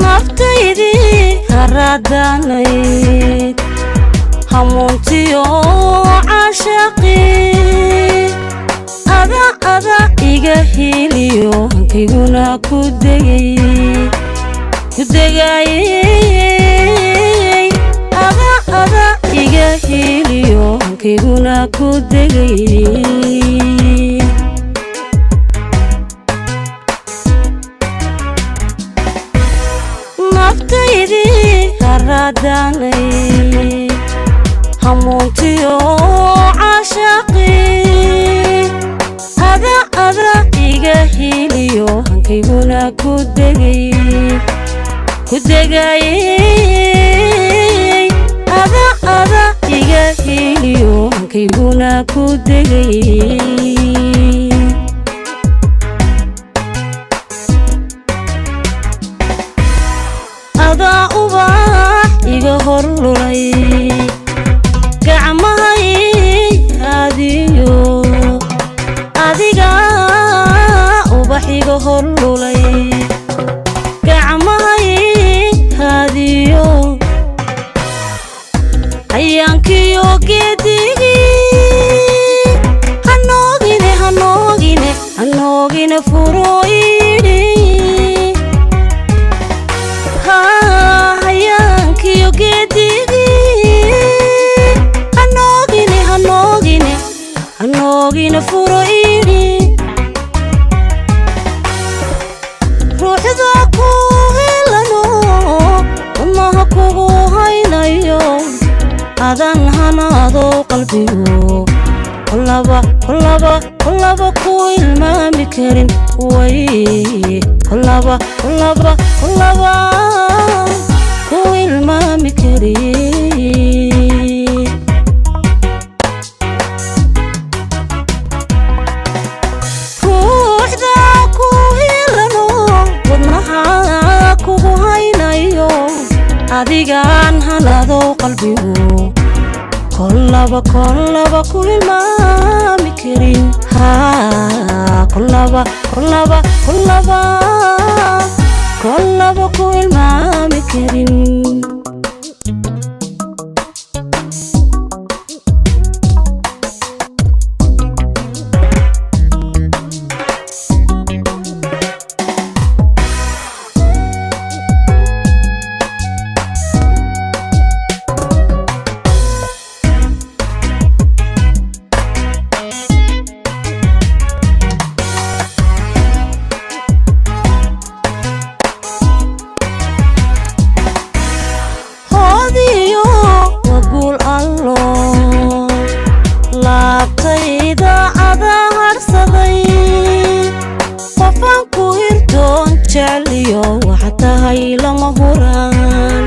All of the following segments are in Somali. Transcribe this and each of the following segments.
Naftaydii haraadanayd, hamuuntiyo caashaqii, ada ada iga heliyo, hankayguna ku degay, ku degayey. Ada ada iga heliyo, hankayguna ku degay. Naftaydii haraadaanay, hamuuntiyo caashaqii, ada ada iga heliyo, hankayguna ku degay, ku degayey. Ada ada iga heliyo, hankayguna ku degay. Adaa ubax iga hor lulay, gacmahay haadiyo, adiga ubax iga hor lulay, gacmahay haadiyo, hayaankiyo geedigii hanoogine, hanoogine, hanoogine furooyidhi. Hayaankiyo geedigii hanoogine, hanoogine, hanoogine furo idhi. Ruuxda ku helano, wadnaha kugu haynayo, adan hanaado qalbigu, kolaba kolaba kolaba ku ilmaami karin way, kolaba kolaba kolaba ku ilmaami karin. Ruuxda ku helano, wadnaha kugu haynayo, adigaan hanaado qalbigu, kolaba kolaba ku ilmaami karin, kolaba kolaba kolaba kolaba ku ilmaami karin. Hoodiyo waguul allo, laabtayda ada harsaday, qofaan ku hirtoon jecliyo waxa tahay lama huraan,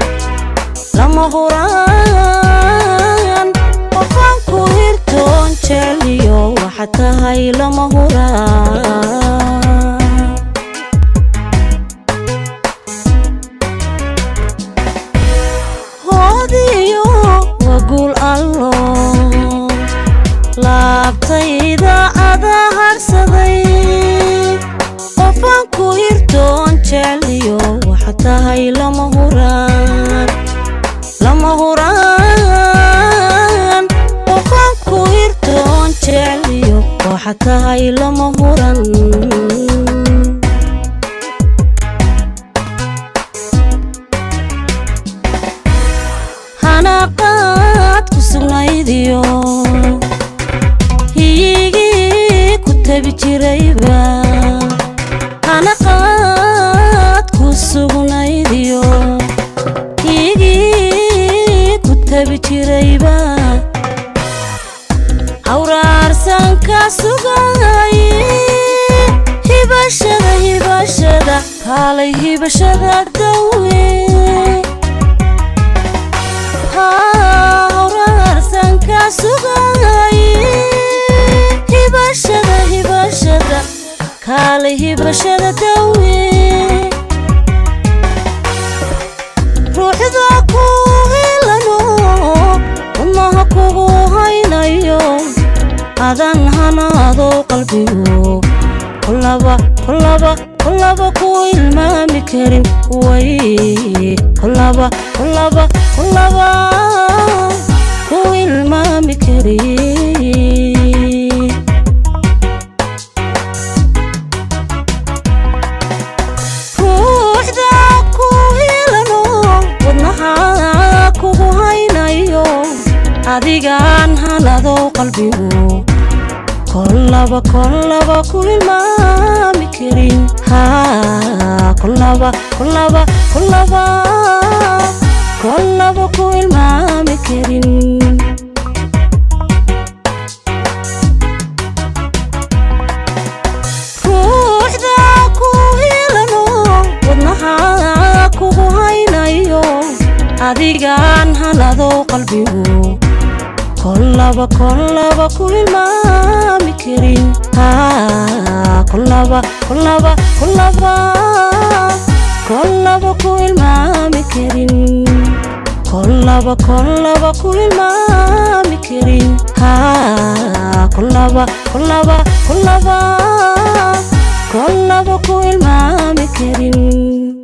lama huraan. Qofaan ku hirtoon jecliyo waxa tahay lama huraan. Hoodiyo waguul allo, laabtayda ada harsaday, qofaan ku hirtoon jecliyo waxa tahay lama huraan, lama huraan. Qofaan ku hirtoon jecliyo waxa tahay lama huran. Hanaqaad ku sugnaydiyo hiyigii ku tabi jirayba, hanaqaad ku sugnaydiyo hiyigii ku tabi jirayba, hawraarsanka sugay. Hibashada hibashada kaalay, hibashada dawe, hawraarsanka hanadow qalbigu kolaba kolaba kolaba ku ilmaami karin way, kolaba kolaba kolaba ku ilmaami karin. Ruuxda ku ilano wadnaha kugu haynayo, adigaan hanadow qalbigu kolaba kolaba ku ilmaami karin, kolaba kolaba kolaba kolaba ku ilmaami karin. Ruuxda ku ilano wadnaha kugu haynayo, adigaan hanadow qalbigu kolaba kolaba ku ilmaami karin, kolaba kolaba kolaba kolaba ku ilmaami karin, kolaba kolaba ku ilmaami karin, kolaba kolaba kolaba kolaba ku ilmaami karin.